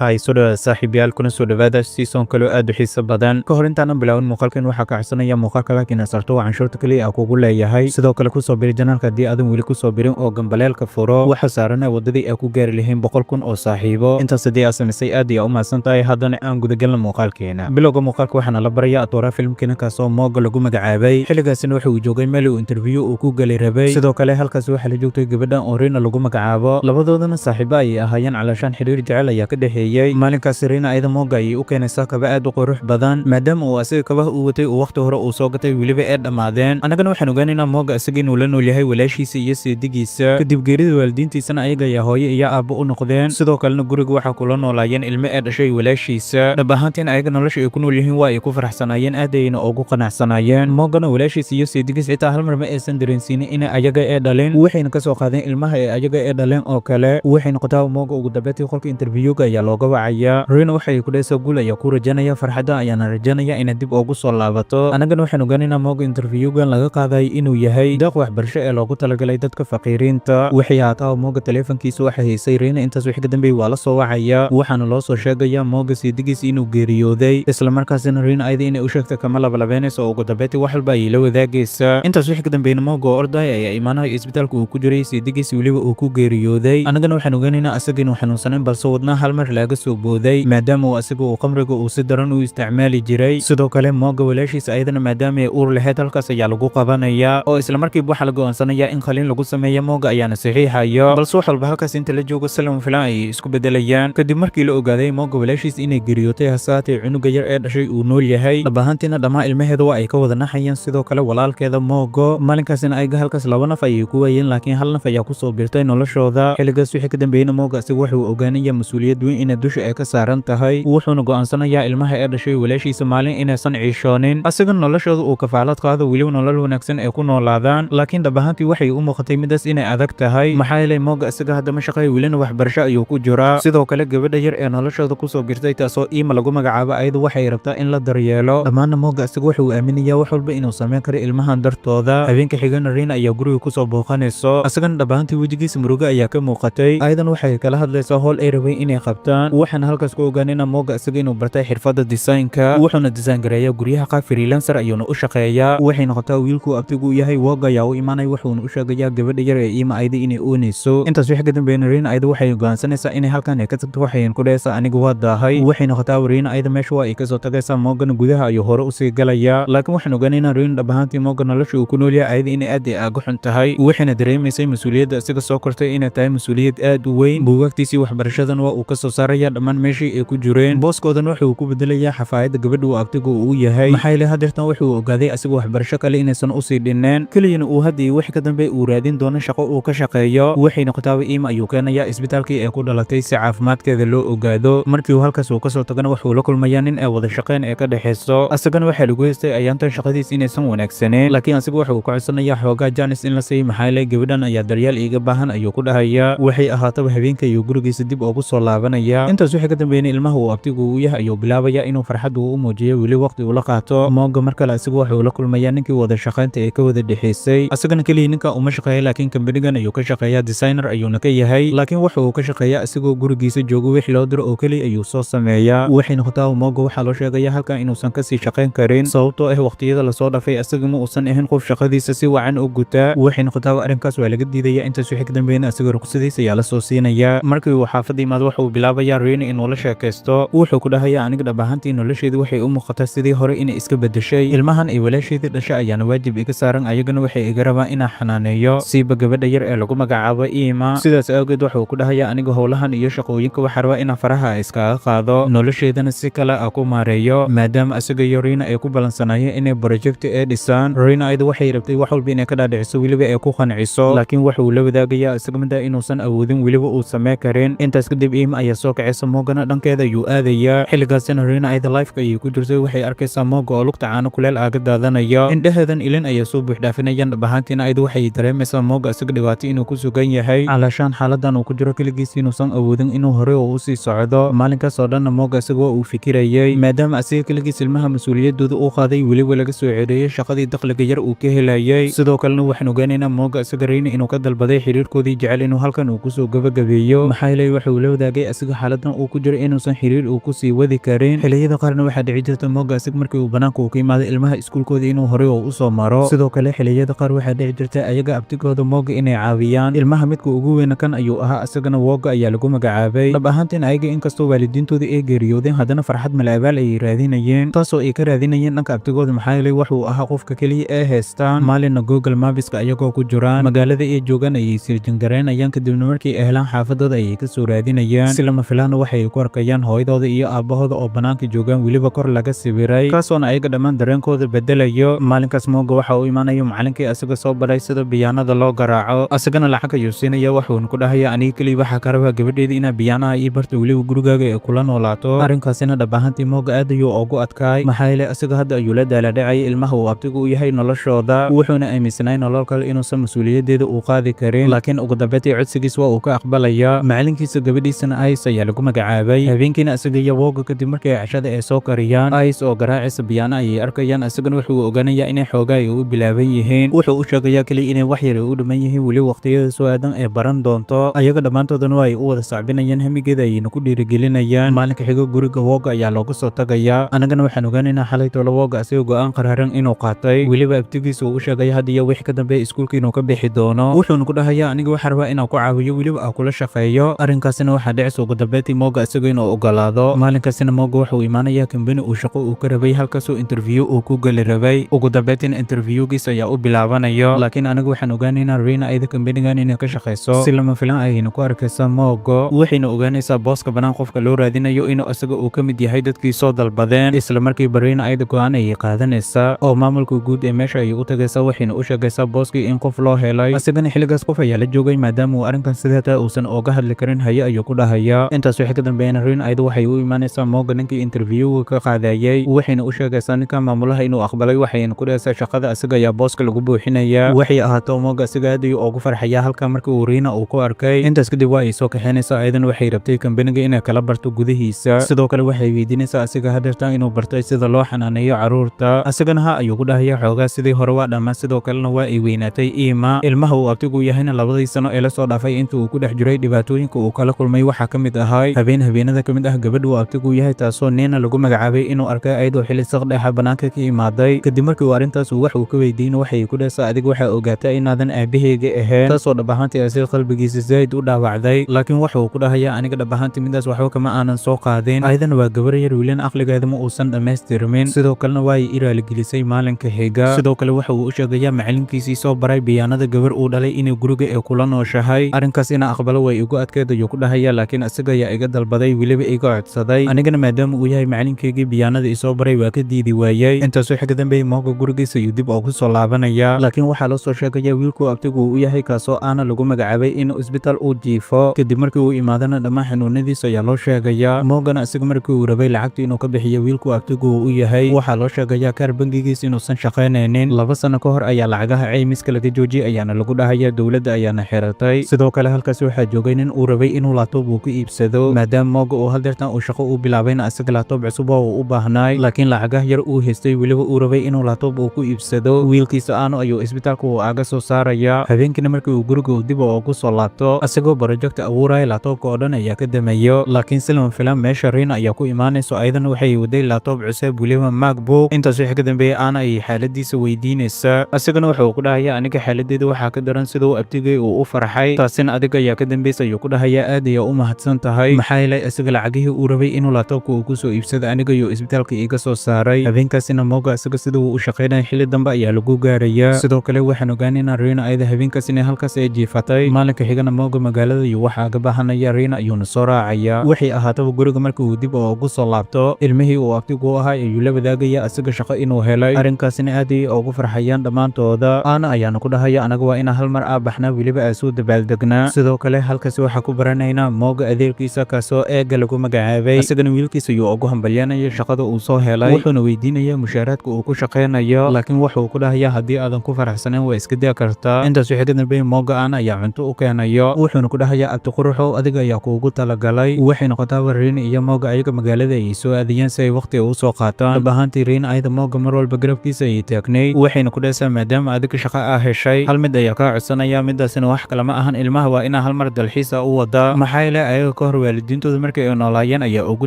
Hay, soo dhawaada saaxiibayaal, kuna soo dhawaada season kaloo aad u xiiso badan. Ka hor intaanan bilaabin muuqaalkan, waxaa ka codsanaya muuqaalka like inaad sarto, waa canshuurta kaliya aan kugu leeyahay. Sidoo kale kusoo biri channelka haddii aadan weli kusoo birin oo gambaleelka furo. Waxaa saarana waddadii ay ku gaari lahayn 100,000 oo saaxiibo. Intaas haddii aad samaysay, aad ayaa u mahadsan tahay. Haddana aan gudagalna muuqaalkeena. Bilowga muuqaalka waxaana la baraya atooraa filmkeena, kaasoo Mooga lagu magacaabay. Xilligaasina waxa uu joogay meel uu interview uu ku gali rabay. Sidoo kale halkaas waxaa la joogtay gabadhan oo Riina lagu magacaabo. Labadoodana saaxiibo ayay ahaayeen, calaashaan xiriir jecel ayaa ka dhexeeyey. Maalinkaasi Riina ayada Mooga ayay u keenaysaa kaba aad u qurux badan, maadaama uu asiga kabaha uu watay uu wakhti hore uu soo gatay, weliba ee dhammaadeen. Annagana waxaan ogaanaynaa Mooga isaga inuu la nool yahay walaashiisa iyo seedigiisa. Kadib geerida waalidiintiisana ayaga ayaa hooyo iyo aabbo u noqdeen. Sidoo kalena guriga waxaa kula noolaayeen ilmo ee dhashay walaashiisa. Dhab ahaantiin ayaga nolosha ay ku nool yihiin waa ay ku faraxsanaayeen, aad ayayna ugu qanacsanaayeen. Moogana walaashiisa iyo seedigiis xitaa hal mar ma aysan dareensiinin inay ayaga ee dhaleen, waxayna ka soo qaadeen ilmaha ee ayaga ee dhaleen oo kale. Waxay noqotaa Mooga ugu dambeyntii qolka interviewga ayaa looga wacayaa. Riina waxay ku dhahaysaa: "Guul ayaa ku rajanaya, farxadda ayaana rajanaya inaad dib ugu soo laabato." Annagana waxaan ogaanaynaa Mooga interviewgan laga qaaday inuu yahay deeq waxbarasho ee loogu talagalay dadka faqiiriinta. Waxay ahaataa Mooga taleefankiisa waxa haysay Riina. Intaas wixii ka dambeeyey waa la soo wacaya, waxaana loo soo sheegaya Mooga seedigiisa inuu geeriyooday. Isla markaasina Riina ayada inay u sheegta kama labalabeynayso oo ugu dambeyntii wax walba ayay la wadaagaysaa. Intaas wixii ka dambeeyna Mooga oo orday ayaa imaanaya isbitaalka uu ku jiray seedigiisa, weliba uu ku geeriyooday. Annagana waxaan ogaanaynaa asaga inuu xanuunsanayn, balse wadnaha hal mar laga soo booday, maadaama uu asaga uu qamriga uu si daran u isticmaali jiray. Sidoo kale Mooga walaashiisa ayadana maadaama ay uur lahayd, halkaas ayaa lagu qabanayaa oo isla markiiba waxaa la go'aansanayaa in khaliin lagu sameeyo. Mooga ayaana saxiixayo, balse wax walba halkaas inta la joogo salam filan ayay isku bedelayaan kadib markii la ogaaday Mooga walaashiis inay geeriyootay, hasaatee cunuga yar ee dhashay uu nool yahay. Dhab ahaantiina dhammaan ilmaheeda waa ay ka wada naxayeen, sidoo kale walaalkeeda Moogo. Maalinkaasina ayaga halkaas laba naf ayay ku waayeen, laakiin hal naf ayaa kusoo biirtay noloshooda. Xilligaas wixii ka dambeeyena Mooga isaga wuxuu ogaanaya mas-uuliyad weyn inay dusha ay ka saaran tahay, wuxuuna go'aansanayaa ilmaha ee dhashay walaashiisa maalin inaysan ciishoonin, asaga noloshooda uu kafaalad qaado, weliba nolol wanaagsan ay ku noolaadaan. Laakiin dhab ahaantii waxay u muuqatay midaas inay adag tahay, maxaa yeelay Mooga isaga hadda ma shaqeeyo, welina waxbarasho ayuu ku jiraa. Sidoo kale gabadha yar ee noloshooda kusoo birtay, taasoo Iima lagu magacaabo, ayadu waxay rabtaa in la daryeelo. Dhammaanna Mooga isaga wuxuu aaminayaa wax walba inuu sameyn karo ilmahan dartooda. Habeenka xigana Riina ayaa guriga kusoo booqanayso. Asagana dhab ahaantii wejigiisa murugo ayaa ka muuqatay. Ayadan waxay kala hadlaysaa howl ay rabay inay qabtaan. Waxaana halkaas ku ogaanayna Mooga isaga inuu bartay xirfadda designka, wuxuuna design gareeyaa guryaha qaab freelancer ayuuna u shaqeeyaa. Waxay noqotaa wiilkuu abtigu u yahay Woga ayaa u imaanay, wuxuuna u sheegayaa gabadha yar ee Iima ayada inay oonayso. Intaas wixii ka dambeeyna Riina ayada waxay go'aansanaysaa inay halkan ay ka tagto, waxayna ku dhahaysaa: "Anigu waa daahay." Waxay noqotaa Riina ayada meesha waa ay kasoo tagaysaa, Moogana gudaha ayuu hore usii galayaa. Laakiin waxaan ogaanaynaa Riina dhab ahaantii Mooga nolosha uu ku nool yahay ayada inay aad ay aaga xun tahay, waxayna dareemaysay mas-uuliyadda isaga soo kortay inay tahay mas-uuliyad aad u weyn. Buugaagtiisii waxbarashadan waa uu ka soo saaraya dhammaan meeshii ay ku jireen, booskoodan wuxuu ku bedelayaa xafaayadda gabadha uu abtiga uu yahay, maxaa yeelay hadeertan wuxuu ogaaday asiga waxbarasho kale inaysan usii dhinneen, keliyana uu hadda iyo wixii ka dambe uu raadin doono shaqo uu ka shaqeeyo. Waxay noqotaaba Iima ayuu keenayaa isbitaalkii ay ku dhalatay si caafimaadkeeda loo ogaado. Markii uu halkaas uu kasoo tagana wuxuu la kulmayaa nin ay wada shaqeyn ee ka dhexayso. Asagana waxaa lagu haystay ayaantan shaqadiis inaysan wanaagsaneen, laakiin asiga wuxuu ka codsanayaa xoogaa chance in la siiyo, maxaa yeelay gabadhan ayaa daryeel iiga baahan ayuu ku dhahayaa. Waxay ahaataba habeenka ayuu gurigiisa dib ugu soo laabanaya. Intaas wixii ka dambeeyna ilmaha uu abtigu u yahay ayuu bilaabaya inuu farxadda uu u muujiyo, weli waqti uu la qaato. Mooga mar kale asigu wuxuu la kulmayaa ninkii wada shaqaynta ee ka wada dhexaysay. Asagana keliya ninka uma shaqeeya, laakiin kambanigan ayuu ka shaqeeyaa, designer ayuuna ka yahay, laakiin wuxa uu ka shaqeeyaa isagoo gurigiisa joogo, wixii loo diro oo keliya ayuu soo sameeyaa. Waxay noqotaa Mooga waxaa loo sheegaya halkan inuusan kasii shaqayn karin, sababtoo ah waqtiyada lasoo dhafay isaga ma uusan ahayn qof shaqadiisa si wacan u gutaa. Waxay noqotaa arrinkaas waa laga diidaya. Intaas wixii ka dambeeyna isaga ruqsadiisa ayaa la soo siinaya. Markii uu xaafadda yimaado waxa uu bilaabayaa Riina inuu la sheekaysto. Wuxuu ku dhahayaa: "Aniga dhab ahaantii nolosheedii waxay u muuqataa sidii hore inay iska bedeshay. Ilmahan ay walaasheedii dhashay ayaana waajib iga saaran, ayagana waxay iga rabaan inaan xanaaneeyo, siiba gabadha yar ee lagu magacaabo Iima. Sidaas awgeed wuxuu ku dhahayaa: aniga howlahan iyo shaqooyinka waxaa rabaa inaan faraha iskaga qaado, nolosheedana si kale a ku maareeyo." Maadaama isaga iyo Riina ay ku ballansanaayeen inay project ee dhisaan, Riina ayada waxay rabtay wax walba inay ka dhaadhiciso, weliba ay ku qanciso, laakiin waxa uu la wadaagayaa isaga mida inuusan awoodin, weliba uu samey karin. Intaas kadib Iima ayaa soo kacaysa, Moogana dhankeeda ayuu aadayaa. Xilligaasina Riina ayada liveka ayay ku jirtay. Waxay arkaysaa Mooga oo lugta caano kuleel aaga daadanaya, indhaheedan ilin ayaa soo buuxdhaafinayaan. Dhab ahaantiina ayada waxay dareemaysaa Mooga isaga dhibaato inuu ku sugan yahay, calaashaan xaaladan uu ku jiro keligiis inuusan awoodin inuu hore uu usii socdo. Maalinkaas oo dhanna Mooga isaga waa uu fikirayay, maadaama asiga keligiis ilmaha mas-uuliyaddooda uu qaaday, weliba laga soo cereeyey shaqadii dakhliga yar uu ka helayay. Sidoo kalena waxaan ogaanaynaa Mooga isaga Reyna inuu ka dalbaday xiriirkoodii jecel inuu halkan uu kusoo gabagabeeyo, maxaa yeelay waxa uu la wadaagay asiga xaaladda. Xaaladan uu ku jiro inuusan xiriir uu kusii wadi karin. Xilliyada qaarna waxaa dhici jirta Mooga asig markii uu banaanka uu ka imaado ilmaha iskuulkooda inuu horey oo usoo maro. Sidoo kale xilliyada qaar waxaa dhici jirta ayaga abtigooda Mooga inay caawiyaan ilmaha. Midka ugu weyna kan ayuu ahaa, isagana Woga ayaa lagu magacaabay. Dhab ahaantiin ayaga inkastoo waalidiintooda ay geeriyoodeen, haddana farxad malaabaal ayay raadinayeen, taasoo ay ka raadinayeen dhanka abtigooda, maxaa yeelay wuxuu ahaa qofka keliya ee haystaan. Maalinna Google Maps-ka ayagoo ku jiraan magaalada ay joogaan ayay searching-garaynayaan. Kadibna markii ay helaan xaafadooda ayay kasoo raadinayaan. Si lama filaana waxay ku arkayaan hooyadooda iyo aabahooda oo banaanka joogaan, weliba kor laga sibiray, kaasoona ayaga dhammaan dareenkooda bedelayo. Maalinkaas Mooga waxa uu imaanayo macalinkii asaga soo baray sida biyaanada loo garaaco. Asagana lacag ayuu siinaya, wuxuuna ku dhahaya: "Aniga keliya waxaa ka rabaa gabadheeda inaa biyaanaha ii barto, weliba gurigaaga ee kula noolaato." Arrinkaasina dhab ahaantii Mooga aad ayuu ugu adkaay, maxaa yeelay asaga hadda ayuu la daaladhacayay ilmaha uu abtigu u yahay noloshooda, wuxuuna aaminsanaay nolol kale inuusan mas-uuliyadeeda uu qaadi karin. Laakiin ugu dambeyntii codsigiis waa uu ka aqbalaya macalinkiisa. Gabadhiisana Ice ayaa lagu magacaabay. Habeenkiina isaga iyo Woga kadib markii ay cashada ay soo kariyaan, Ice oo garaacaysa biyaana ayay arkayaan. Isagana wuxuu ogaanayaa inay xoogaa ay u bilaaban yihiin. Wuxuu u sheegayaa keliya inay wax yar ay u dhiman yihiin, weli waqtiyada soo aadan ee baran doonto. Ayaga dhammaantoodana waa ay u wada sacbinayaan, hamigeeda ayayna ku dhiirigelinayaan. Maalinka xigo guriga Woga ayaa looga soo tagayaa. Annagana waxaan ogaanaynaa xalay toolo Woga asiga go'aan qaraaran inuu qaatay, weliba abtigiisa uu u sheegaya hadda iyo wixii ka dambeeya iskuulka inuu ka bixi doono. Wuxuuna ku dhahayaa: "Aniga waxaa rabaa inaan ku caawiyo, weliba aan kula shaqeeyo." Arrinkaasina waxaa dhicisa ugu dambeyntii Mooga isaga inuu ogolaado. Maalinkaasina Mooga wuxuu imaanayaa kambani uu shaqo uu ka rabay, halkaasoo interview uu ku geli rabay. Ugu dambeyntiina interviewgiis ayaa u bilaabanayo, laakiin aniga waxaan ogaanaynaa Riina ayada kambanigan inay ka shaqeyso. Si lama filan ayayna ku arkaysaa Moogo, waxayna ogaanaysaa booska banaan qofka loo raadinayo inuu isaga uu ka mid yahay dadkii soo dalbadeen. Isla markiiba Riina ayada go'aan ayay qaadanaysaa oo maamulka guud ee meesha ayay u tagaysaa, waxayna u sheegaysaa booskii in qof loo helay. Isagana xilligaas qof ayaa la joogay, maadaama uu arrinkan sideeta uusan ooga hadli karin. "Haye," ayuu ku dhahayaa. Intaas wixii ka dambeeyana Riina ayada waxay u imaanaysaa Mooga ninkii interviewga ka qaadayay, waxayna u sheegaysaa ninka maamulaha inuu aqbalay, waxayna ku dhahaysaa shaqada isaga ayaa booska lagu buuxinayaa. Waxay ahaato Mooga isaga aad ayuu ugu farxayaa halka markii uu Riina uu ku arkay. Intaas kadib waa ay soo kaxaynaysaa. Ayadana waxay rabtay kambaniga inay kala barto gudihiisa. Sidoo kale waxay weydiinaysaa asiga hadeertaan inuu bartay sida loo xanaaneeyo caruurta. Isagana "Ha," ayuu ku dhahaya. Xoogaa sidii hore waa dhammaan, sidoo kalena waa ay weynaatay Iima. Ilmaha uu abtigu yahayna 2dii sano ee lasoo dhaafay inta uu ku dhex jiray dhibaatooyinka uu kala kulmay waxaa ka mid ahay habeen habeenada ka mid ah gabadha uu abtigu yahay, taasoo Niina lagu magacaabay, inuu arkay ayadoo xilli saqdhexa banaanka ka imaaday. Kadib markii uu arrintaas uu wax uu ka weydiin, waxay ku dhahaysaa: "Adiga waxaa ogaataa inaadan aabaheyga ahayn," taasoo dhab ahaantii asiga qalbigiisa zaid u dhaawacday. Laakiin waxa uu ku dhahaya: "Aniga dhab ahaantii midaas waxba kama aanan soo qaadin. Ayadana waa gabar yar, wiilin aqligeeda ma uusan dhammaystirmin. Sidoo kalena waa ay i raaligelisay maalinka xiga." Sidoo kale waxa uu u sheegayaa macalinkiisii soo baray biyaanada gabar uu dhalay inay guriga ay kula nooshahay. "Arrinkaas inaa aqbalo way igu adkeed," ayuu ku dhahaya, "laakiin isaga ayaa iga dalbaday, weliba iga codsaday. Anigana maadaama uu yahay macalinkeygii biyaanada isoo baray, waa ka diidi waayey." Intaas wixii ka dambeeyey Mooga gurigiisa ayuu dib ugu soo laabanaya, laakiin waxaa loo soo sheegaya wiilkuu abtigu uu u yahay, kaasoo aana lagu magacaabay, inuu isbitaal uu jiifo. Kadib markii uu imaadana dhammaan xanuunadiisa ayaa loo sheegayaa. Moogana isaga markii uu rabay lacagta inuu ka bixiyo wiilkuu abtigu uu u yahay, waxaa loo sheegayaa kaar bangigiis inuusan shaqaynaynin. 2 sano ka hor ayaa lacagaha caymiska laga joojiyey ayaana lagu dhahaya, dowladda ayaana xiratay. Sidoo kale halkaasi waxaa joogay nin uu rabay inuu laptop uu ku iibsado, maadaama Mooga uu hadeertan uu shaqo u bilaabayna isaga laptop cusub oo uu u baahnaay, laakiin lacagaha yar uu haystay weliba uu rabay inuu laptop uu ku iibsado wiilkiisa Aano ayuu isbitaalka uu aaga soo saaraya. Habeenkiina markii uu guriga uu dib ugu soo laabto, isagoo project abuuraya, laptopka oo dhan ayaa ka damayo. Laakiin si lama filaan meesha Riina ayaa ku imaanayso. Ayadana waxay waday laptop cusub, weliba MacBook. Intaas wixii ka dambeeyey Aana ayay xaaladiisa weydiinaysaa. Isagana wuxuu ku dhahaya: "Aniga xaaladeeda waxaa ka daran siduu abtigay uu u farxay. Taasina adiga ayaa ka dambaysa," ayuu ku dhahaya. "Aad ayaa u mahadsan tahay, maxaa yeelay isaga lacagihii uu rabay inuu laptopka uu kusoo iibsado aniga iyo isbitaalka iiga soo saaray." Habeenkaasina Mooga isaga sida uu u shaqaynaya xilli dambe ayaa lagu gaarayaa. Sidoo kale waxaan ogaanaynaa Riina ayada habeenkaas inay halkaas ay jiifatay. Maalinka xigana Mooga magaalada iyo waxaa ga baahanaya, Riina ayuuna soo raacaya. Waxay ahaataba guriga markii uu dib ugu soo laabto, ilmihii uu abtigu u ahaa ayuu la wadaagaya isaga shaqo inuu helay. Arrinkaasina aad ayay ugu farxayaan dhammaantooda. Aana ayaana ku dhahaya: "Anaga waa inaan hal mar aa baxnaa, weliba aa soo dabaaldegnaa." Sidoo kale halkaasi waxaa ku baranaynaa Mooga adeerkiisa, kaasoo Eega lagu magacaabay. Isagana wiilkiisa ayuu ugu hambalyanaya shaqada uu soo helay, wuxuuna weydiinaya mushaaraadka uu ku shaqaynayo, laakiin wuxuu ku dhahaya: "Haddii aadan ku faraxsanayn waa iska daa kartaa." Intaas wixii ka dambeeyey Mooga Aana ayaa cunto u keenayo, wuxuuna ku dhahaya: "Abti quruxow, adiga ayaa kuugu talagalay." Waxay noqotaaba Riina iyo Mooga ayaga magaalada ayay soo aadayeen si ay waqti u soo qaataan. Dhab ahaantii Riina ayada Mooga mar walba garabkiisa ayay taagnayd, waxayna ku dhahaysaa: "Maadaama adiga shaqo aa heshay, hal mid ayaa kaa codsanaya. Midaasina wax kale ma ahan, ilmaha waa inaa hal mar dalxiisa u wadaa, maxaa yeelay ayaga ka hor hor waalidiintooda markay ay noolaayeen ayaa ugu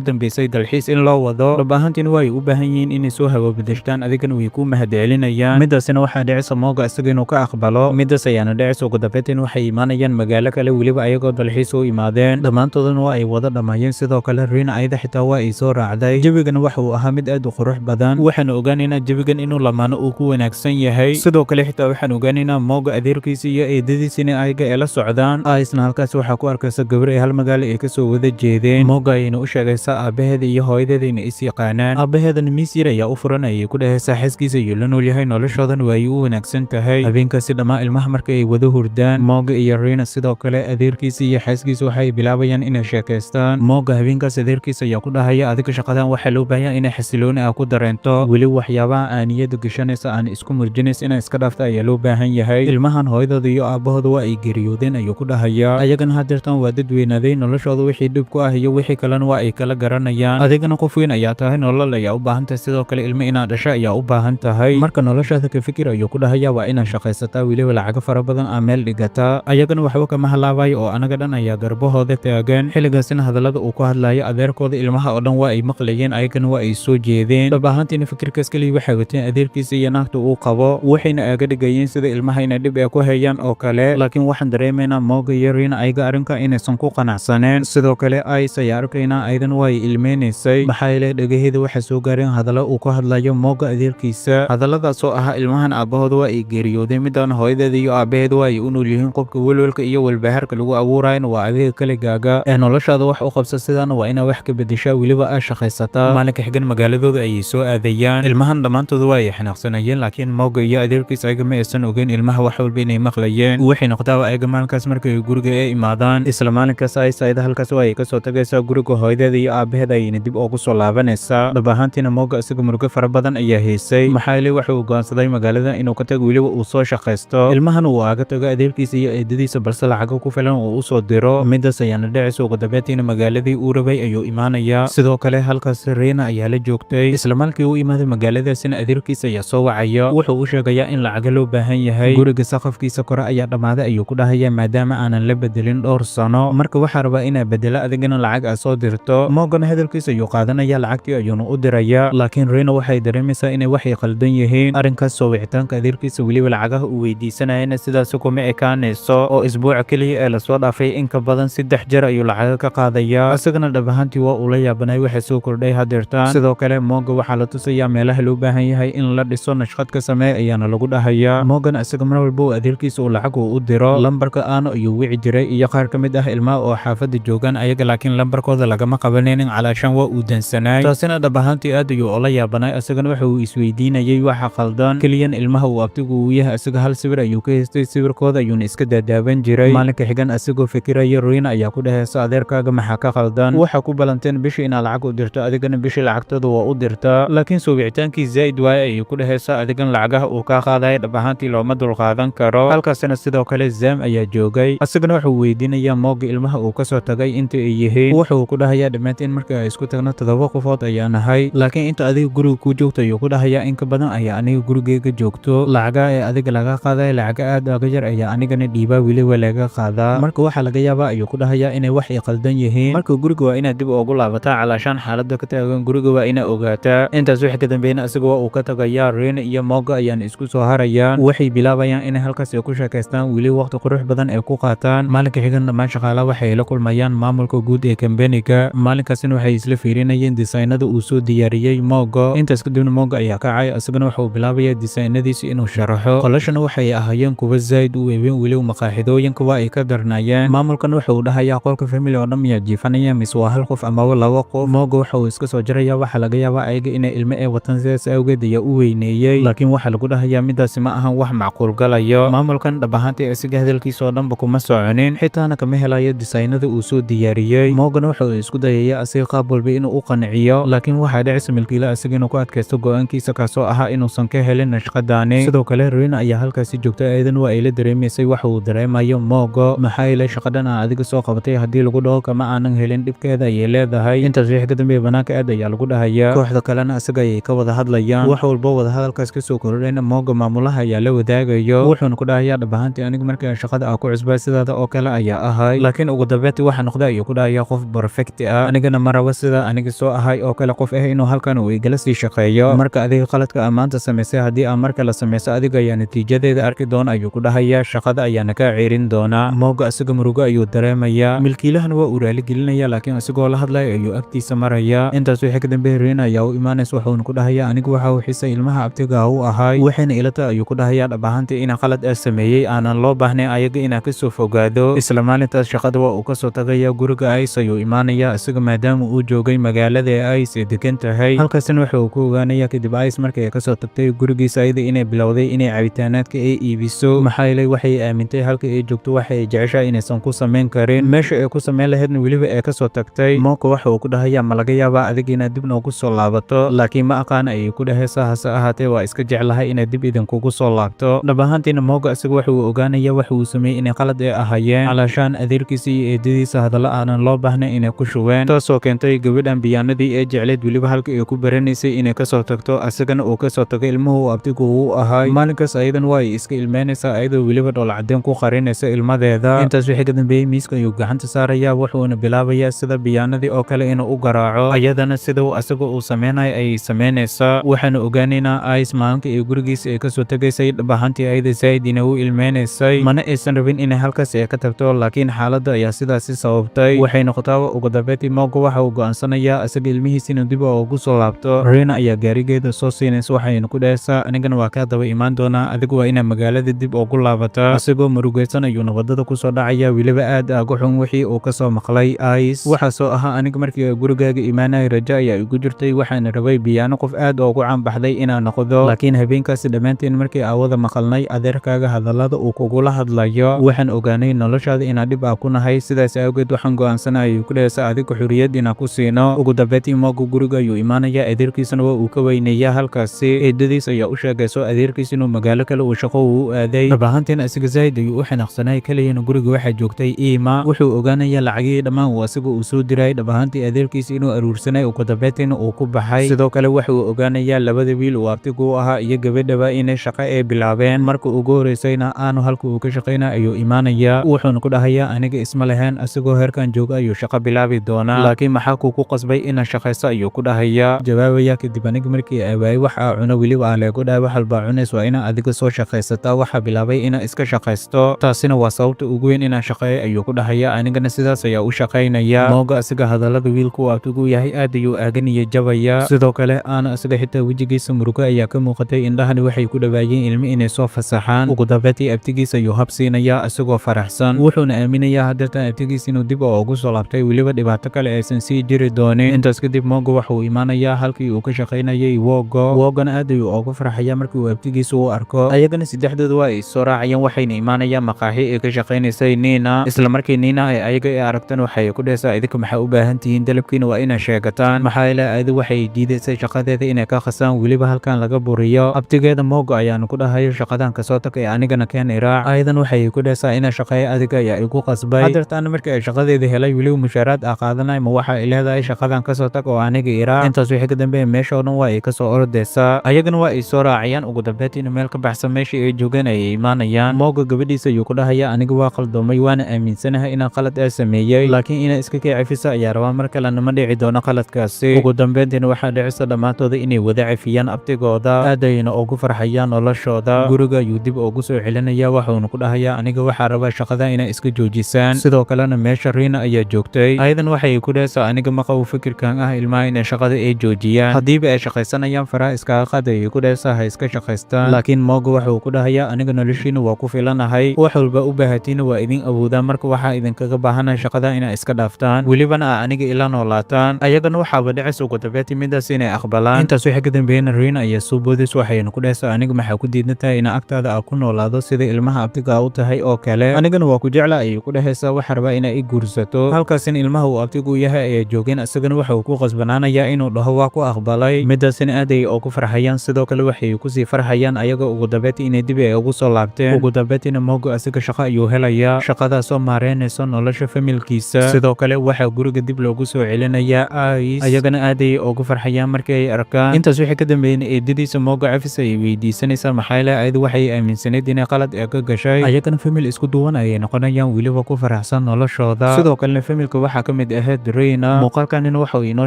dambeysay dalxiis in loo wado. Dhab ahaantiina waa ay u baahan yihiin inay soo hawo bedeshtaan, adigana way ku mahadcelinayaan. Midaasina waxaa dhicisa Mooga isaga inuu ka aqbalo. Midaas ayaana dhicisa. Ugu dambeyntiin waxay imaanayaan magaalo kale, weliba ayagoo dalxiis u imaadeen. Dhammaantoodana waa ay wada dhammaayeen. Sidoo kale Riina ayada xitaa waa ay soo raacday. Jawigana waxa uu ahaa mid aad u qurux badan. Waxaanu ogaanaynaa jawigan inuu lamaano uu ku wanaagsan yahay. Sidoo kale xitaa waxaan ogaanaynaa Mooga adeerkiisa iyo eedadiisa in ayaga ay la socdaan. Aisna halkaas waxaa ku arkaysa gabar ay hal magaalo ay kasoo wada jeedeen. Mooga ayayna u sheegaysaa aabaheeda iyo hooyadeeda inay is yaqaanaan. Aabaheedana miis yar ayaa u furan ayay ku dhahaysaa, xaaskiisa ayuu la nool yahay, noloshoodan waa ay u wanaagsan tahay. Habeenkaasi dhammaan ilmaha marka ay wada hurdaan, Mooga iyo Riina, sidoo kale adeerkiisa iyo xaaskiisa, waxay bilaabayaan inay sheekaystaan. Mooga habeenkaas adeerkiisa ayaa ku dhahaya, adiga shaqadan waxaa loo baahan inay xasilooni ah ku dareento, weli waxyaabaha aaniyada gashanaysa aan isku murjinaysa inay iska dhaafta ayaa loo baahan yahay. Ilmahan hooyadooda iyo aabahooda waa ay geeriyoodeen ayuu ku dhahayaa. Ayagana hadeertan waa dad weynaaday, noloshooda wixii dhib ku ah iyo wixii kalena waa ay kala garanayaan. Adigana qof weyn ayaa tahay, nolol ayaa u baahan tahay, sidoo kale ilmo inaad dhasho ayaa u baahan tahay. Marka noloshaada ka fikir ayuu ku dhahaya, waa inaad shaqaysataa, weliba lacago fara badan aa meel dhigataa. Ayagana waxba kama halaabayo oo anaga dhan ayaa garbahooda taagan. Xilligaasina hadallada uu ku hadlayo adeerkooda ilmaha oo dhan waa ay maqlayeen, ayagana waa ay soo jeedeen. Dhab ahaantiina fikirkaas keliya waxay wateen adeerkiisa iyo naagta uu qabo, waxayna aaga dhigayeen sida ilmaha inay dhib ee ku hayaan oo kale. Laakiin waxaan dareemaynaa Mooga iyo Riina ayaga arrinka inaysan ku qanacsaneen. Sidoo kale Ice ayaa arkaynaa, aydan waa ay ilmeynaysay, maxaa yeelay dhagaheeda waxaa soo gaareen hadallo uu ku hadlayo Mooga adeerkiisa, hadalladaas oo ahaa ilmahan aabbahooda waa ay geeriyooday, midaan hooyadeeda iyo aabaheeda waa ay u nool yihiin, qofka welwelka iyo walbahaarka lagu abuurayana waa adiga kaligaaga, ee noloshaada wax u qabsa, sidaana waa inaa wax ka bedeshaa, weliba aa shaqaysataa. Maalinka xigan magaaladooda ayay soo aadayaan. Ilmahan dhammaantooda waa ay xanaaqsanayeen, laakiin Mooga iyo adeerkiisa ayaga ma aysan ogeyn ilmaha wax walba inay maqlayeen. Waxay noqdaaba ayaga maalinkaas markay guriga ay imaadaan, isla maalinkaas Ice ayada halkaas waa ay kasoo tagaysaa, guriga hooyadeeda iyo aabaheeda ayayna dib ugu soo laabanaysaa. Dhab ahaantiina Mooga isaga murugo fara badan ayaa haysay, maxaa yeelay wuxuu go'aansaday magaalada inuu ka tago, weliba uu soo shaqaysto, ilmahan uu aaga tago adeerkiisa iyo eedadiisa, balse lacago ku filan uu usoo diro. Midaas ayaana dhacaysa. Ugu dambeyntiina magaaladii uu rabay ayuu imaanayaa. Sidoo kale halkaas Riina ayaa la joogtay. Isla markii uu imaaday magaaladaasina adeerkiisa ayaa soo wacaya. Wuxuu u sheegayaa in lacago loo baahan yahay. Guriga saqafkiisa kore ayaa dhammaaday ayuu ku dhahaya, maadaama aanan la bedelin dhowr sano. Marka waxaa rabaa inaa bedelo, adigana lacag aa soo dirto. Mogana hadalkiisa ayuu qaadanaya, lacagtii ayuuna u diraya. Laakiin Riina waxay dareemaysaa inay waxay qaldan yihiin arrinkaas soo wicitaanka adeerkiisa, weliba lacagaha uu weydiisanayana sidaasi kuma ekaanayso, oo isbuuca keliya ee lasoo dhaafay in ka badan 3 jeer ayuu lacaga ka qaadaya. Isagana dhab ahaantii waa uu la yaabanay waxa soo kordhay hadeertaan. Sidoo kale Moga waxaa la tusayaa meelaha loo baahan yahay in la dhiso, nashqad ka sameey ayaana lagu dhahayaa. Mogan isaga mar walba uu adeerkiisa uu lacag uu u diro, lambarka Aano ayuu wici jiray iyo qaar ka mid ah ilmaha oo xaafadda joogaan ayaga, laakiin lambarkooda lagama qabanaynin, calaashaan waa uu dansanaay. Taasina dhab ahaantii aad ayuu ula yaabanay. Isagana waxa uu isweydiinayay waxa qaldan. Keliyan ilmaha uu abtigu uu yahay isaga hal sawir ayuu ka haystay, sawirkooda ayuuna iska daadaaban jiray. Maalinka xigan isagoo fikiraya, Ruina ayaa ku dhahaysa, adeerkaaga maxaa ka qaldan? Waxaa ku balanteen bishii inaad lacag u dirto, adigana bishii lacagtooda waa u dirtaa, laakiin soo wicitaankii zaa'id waaye ayay ku dhahaysaa. Adigan lacagaha uu kaa qaadaya dhab ahaantii looma dulqaadan karo. Halkaasina sidoo kale Zam ayaa joogay. Isagana wuxuu weydiinayaa Mooga ilmaha uu kasoo tagay inta ay yihiin. Wuxuu ku dhahayaa, dhammaantiin marka ay isku tagno 7 qofood ayaa nahay, laakiin inta adiga guriga kuu joogto ayuu ku dhahayaa in ka badan ayaa aniga gurigeyga joogto. Lacagaha ee adiga laga qaadaya lacaga aad uga yar ayaa anigana dhiibaa, weliba laga qaadaa. Marka waxaa laga yaabaa ayuu ku dhahayaa inay wax ay qaldan yihiin. Marka guriga waa inaad dib ugu laabataa, calaashaan xaaladda ka taagan guriga waa inaa ogaataa. Intaas wixii ka dambeeyna isaga waa uu ka tagayaa. Riina iyo Moga ayaana isku soo harayaan. Waxay bilaabayaan inay halkaas ay ku sheekaystaan, weli waqti qurux badan ay ku qaataan. Maalinka xigan dhammaan shaqaalaha waxay la kulmayaan maamulka guud ee kambaniga. Maalinkaasina waxay isla fiirinayeen disaynada uu soo diyaariyey Mogo. Intaas kadibna Mogo ayaa kacay, isagana waxa uu bilaabaya disaynadiisa inuu sharaxo. Qolashana waxay ahaayeen kuwa zaid u weyn, weliba maqaaxidooyinka waa ay ka darnaayeen. Maamulkan waxa uu dhahayaa, qolka family oo dhan miyaa jiifanaya mise waa hal qof amaba laba qof? Mogo waxa uu iska soo jaraya, waxaa laga yaabaa ayaga inay ilmo ay watan, sidaas awgeed ayaa u weyneeyey. Laakiin waxaa lagu dhahayaa midaasi ma ahan wax macquul galayo. Maamulkan dhab ahaantii isaga hadalkiisa oo dhanba kuma soconin, xitaana kama helayo disaynada uu soo diyaariyey. Mogana waxa uu isku dayaya asiga qaab walba inuu u qanciyo, laakiin waxaa dhicisa milkiila isaga inuu ku adkaysto go'aankiisa, kaasoo ahaa inuusan ka helin nashqadaani. Sidoo kale Ruina ayaa halkaasi joogta. Eedan waa ay la dareemaysay waxa uu dareemayo Mogo, maxaa yeelay shaqadan aan adiga soo qabatay haddii lagu dhaho kama aanan helin, dhibkeeda ayay leedahay. Intaas wixii ka dambeeya banaanka aad ayaa lagu dhahayaa. Kooxda kalena isaga ayay ka wada hadlayaan. Wax walba wada hadalkaas kasoo kordhayna Mogo maamulaha ayaa la wadaagayo. Wuxuuna ku dhahayaa, dhab ahaantii aniga markii aan shaqada aan ku cusbaa sidaada oo kale ayaa ahay, laakiin ugu dambeyntii waxaa noqday noqday, ayuu ku dhahaya, qof perfect ah. Anigana ma rabo sida aniga soo ahay oo kale qof ah inuu halkan uu igala sii shaqeeyo. Marka adiga qaladka aa maanta samaysay, haddii aa mar kale samayso, adiga ayaa natiijadeeda arki doona, ayuu ku dhahaya. Shaqada ayaana kaa ceerin doonaa. Mooga isaga murugo ayuu dareemayaa. Milkiilahana waa uu raaligelinaya, laakiin isagoo la hadlaya ayuu agtiisa maraya. Intaas wixii ka dambeeyay, Riina ayaa u imaanaysa, wuxuuna ku dhahaya, anigu waxa uu xisay ilmaha abtiga u ahay, waxayna ila tahay, ayuu ku dhahayaa, dhab ahaantii inaan qalad ah sameeyey, aanan loo baahnayn ayaga inaan kasoo fogaado. Isla maalintaas shaqada waa uu kasoo tagaya. Guriga Ice ayuu imaanaya isaga, maadaama uu joogay magaalada ee Ice ay degan tahay. Halkaasina waxa uu ku ogaanaya kadib Ice markii ay kasoo tagtay gurigiisa, ayada inay bilowday inay cabitaanaadka ay iibiso, maxaa yeelay waxay aamintay halka ay joogto waxa ay jeceshahay inaysan ku samayn karin, meesha ay ku samayn lahaydna weliba ee kasoo tagtay. Mooko waxa uu ku dhahayaa, ma laga yaabaa adiga inaad dib noogu soo laabato? Laakiin ma aqaan, ayay ku dhahaysaa, hase ahaatee waa iska jeclahay inaad dib idinkugu soo laabto. Dhab ahaantiina Mooga isaga waxa uu ogaanaya waxa uu sameeyey inay qalad ay ahaayeen, calaashaan adeerkiisa iyo eedadiisa hadallo aanan loo baahnayn inay ku shubeen, taasoo keentay gabadhan biyaanadii ee jecleed, weliba halka ay ku baranaysay, inay kasoo tagto, asagana uu kasoo tago ilmuhu uu abtigu uu ahay. Maalinkaas ayadan waa ay iska ilmeynaysaa, ayadoo weliba dhoolcadeen ku qarinaysa ilmadeeda. Intaas wixii ka dambeeyey, miiska ayuu gacanta saaraya, wuxuuna bilaabayaa sida biyaanadii oo kale inuu u garaaco. Ayadana sida uu asaga uu sameynayo ayay sameynaysaa. Waxaanu ogaanaynaa Ice maalinka ay gurigiisa ay kasoo tagaysay, dhab ahaantii ayada zaid inay u ilmeynaysay, mana aysan rabin inay halkaas ay ka tagto, laakiin xaaladda ayaa sidaasi sababtay. Waxay noqotaa ugu dambeyntii Mogo waxa uu go'aansanayaa isaga ilmihiisa inuu dib ugu soo laabto. Rina ayaa gaarigeeda soo siinaysa, waxayna ku dhahaysaa, anigana waa kaa daba imaan doonaa, adigu waa inaa magaalada dib ugu laabataa. Isagoo murugaysan ayuuna wadada kusoo dhacaya, weliba aad aaga xun wixii uu kasoo maqlay Ice. Waxaasoo ahaa, aniga markii gurigaaga imaanaya rajo ayaa igu jirtay, waxaana rabay biyaano qof aad ugu caanbaxday inaan noqdo, laakiin habeenkaasi dhammaanteen markii aawada maqalnay adeerkaaga hadallada uu kugula hadlayo, waxaan ogaanay noloshaada inaan dhib ah ku nahay. Sidaas awgeed waxaan go'aansanayay, ku dhahaysa, adiga xuriyad inaan ku siino. Ugu dambeyntii Mogo guriga ayuu imaanaya, adeerkiisana waa uu ka weynayaa halkaasi. Eedadiis ayaa u sheegayso adeerkiis inuu magaalo kale uu shaqo uu u aaday. Dhab ahaantiina isaga zaid ayuu u xanaaqsanay. Keliyana guriga waxaa joogtay Iima. Wuxuu ogaanayaa lacagihii dhammaan uu asaga uu soo diray, dhab ahaantii adeerkiis inuu aruursanay, ugu dambeyntiina uu ku baxay. Sidoo kale waxa uu ogaanayaa labada wiil uu abtigu u ahaa iyo gabadhaba inay shaqo ay bilaabeen. Marka ugu horeysayna aanu halka uu ka shaqaynaya ayuu imaanayaa, wuxuuna ku dhahayaa, aniga isma lahayn asagoo heerkan jooga ayuu shaqo bilaabi doonaa, laakiin maxaa kugu qasbay inaan shaqaysto, ayuu ku dhahayaa. Jawaabaya kadib, aniga markii awaayay wax aa cuno, weliba aa leegu dhahay wax walbaa cunays waa inaa adiga soo shaqaysataa, waxaa bilaabay inaan iska shaqaysto, taasina waa sababta ugu weyn inaan shaqeeyo, ayuu ku dhahayaa. Anigana sidaas ayaa u shaqaynaya. Mooga asiga hadallada wiilku uu abtigu yahay aad ayuu aaganiya jabaya. Sidoo kale aana isaga xitaa wejigiisa murugo ayaa ka muuqatay, indhahani waxay ku dhawaayeen ilmo inay soo fasaxaan. Ugu dambeyntii abtigiisa ayuu hab siinayaa isagoo faraxsan, wuxuuna aaminayaa hadeertan abtigiisa inuu dib ugu soo laabtay, weliba dhibaato kale aysan sii jiri doonin. Intaas kadib Mogo waxa uu imaanayaa halkii uu ka shaqaynayay Wogo. Wogona aad ayuu ugu farxaya markii uu abtigiisa u arko. Ayagana saddexdooda waa ay soo raacayaan, waxayna imaanayaan maqaaxi ay ka shaqaynaysay Nina. Isla markii Nina ay ayaga ay aragtan, waxay ku dhehaysaa, idinka maxaa u baahan tihiin? Dalabkiina waa inaa sheegataan, maxaa yeele ayadu waxay diidaysay shaqadeeda inay ka khasaan, weliba halkan laga buriyo. Abtigeeda Mogo ayaanu ku dhahayo, shaqadan kasoo tag ee anigana keen iraac. Ayadan waxay ku dhehaysaa, inaa shaqeeyo adiga ayaa igu qasbay. Hadeertaana markii ay shaqadeeda helay, weliba mushaaraad aa qaadanay, ma waxa ay leedahay shaqadan kasoo tag oo aniga iraac? Intaas wixii ka dambeeya meesha oo dhan waa ay kasoo ordaysaa, ayagana waa ay soo raacayaan. Ugu dambeyntiina meel ka baxsan meeshii ay joogeen ayay imaanayaan. Mogo gabadhiisa ayuu ku dhahaya, aniga waa qaldoomay, waana aaminsanahay inaan qalad aa sameeyey, laakiin inaa iska kay cafisa ayaa rabaa, mar kalena ma dhici doono qaladkaasi. Ugu dambeyntiina waxaa dhicisa dhammaantooda inay wada cafiyaan abtigooda, aad ayayna ugu farxayaan noloshooda. Guriga ayuu dib ugu soo celinaya, waxuuna ku dhahayaa, aniga waxaa rabaa shaqada inaa iska joojisaan. Sidoo kalena meesha Riina ayaa joogtay, ayadan waxay ku dhahaysaa, aniga ma qabo fikirkan ah ilmaha inay shaqada ay joojiyaan, haddiiba ay shaqaysanayaan faraha iskaga qaad, ayay ku dhahaysaa, ha iska shaqaystaan. Laakiin Mogo waxa uu ku dhahayaa, aniga noloshiina waa ku filanahay, wax walba u baahatiina waa idin awoodaan, marka waxaa idinkaga baahanahay shaqada inaa iska dhaaftaan, welibana aa aniga ila noolaataan. Ayagana waxaaba dhacaysa ugu dambeyntii midaas inay aqbalaan. Intaas wixii ka dambeeyena Riina ayaa soo boodaysa, waxayna ku dhahaysaa, aniga maxaa ku diidan tahay inaa agtaada aa ku noolaado sida ilmaha abtiga u tahay oo kale? Anigana waa ku jecla, ayay ku dhahaysaa, waxaa rabaa inaa i guursato. Halkaasina ilmaha uu abtigu yahay ayaa joogeen, isagana waxa uu ku qasbanaanayaa inuu dhaho waa ku aqbalay. Midaasina aad ayay ugu farxayaan. Sidoo kale waxay kusii farxayaan ayaga ugu dambeyntii inay dib ay ugu soo laabteen. Ugu dambeyntiina Mogo isaga shaqo ayuu helayaa, shaqadaasoo maareynayso nolosha familkiisa. Sidoo kale waxaa guriga dib loogu soo celinayaa Ice, ayagana aad ayay ugu farxayaan markii ay arkaan. Intaas wixii ka dambeeyena eedadiisa Mogo cafis ayay weydiisanaysaa, maxaa yeele ayadu waxay aaminsanayd inay qalad ee ka gashay. Ayagana famil isku duwan ayay noqonayaan, weliba ku faraxsan noloshooda. Samantha. Sidoo kalena family-ka waxaa ka mid ahayd Reyna. Muuqaalkanina waxa uu inoo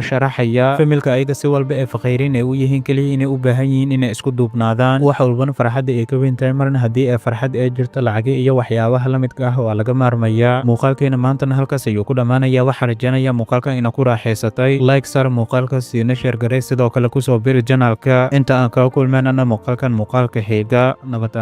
sharaxayaa family-ka ayaga si walba ee faqiiriin ay u yihiin, keliya inay u baahan yihiin inay isku duubnaadaan, wax walbana farxadda ay ka weyn tahay. Marna haddii ay farxad ay jirto, lacagi iyo waxyaabaha la midka ah waa laga maarmayaa. Muuqaalkeena maantana halkaas ayuu ku dhammaanaya. Waxaa rajaynaya muuqaalkan ina ku raaxaysatay. Like sar muuqaalka, siina share garay, sidoo kale kusoo biri channel-ka. Inta aan kaga kulmeynana muuqaalkan muuqaalka xiga, nabad.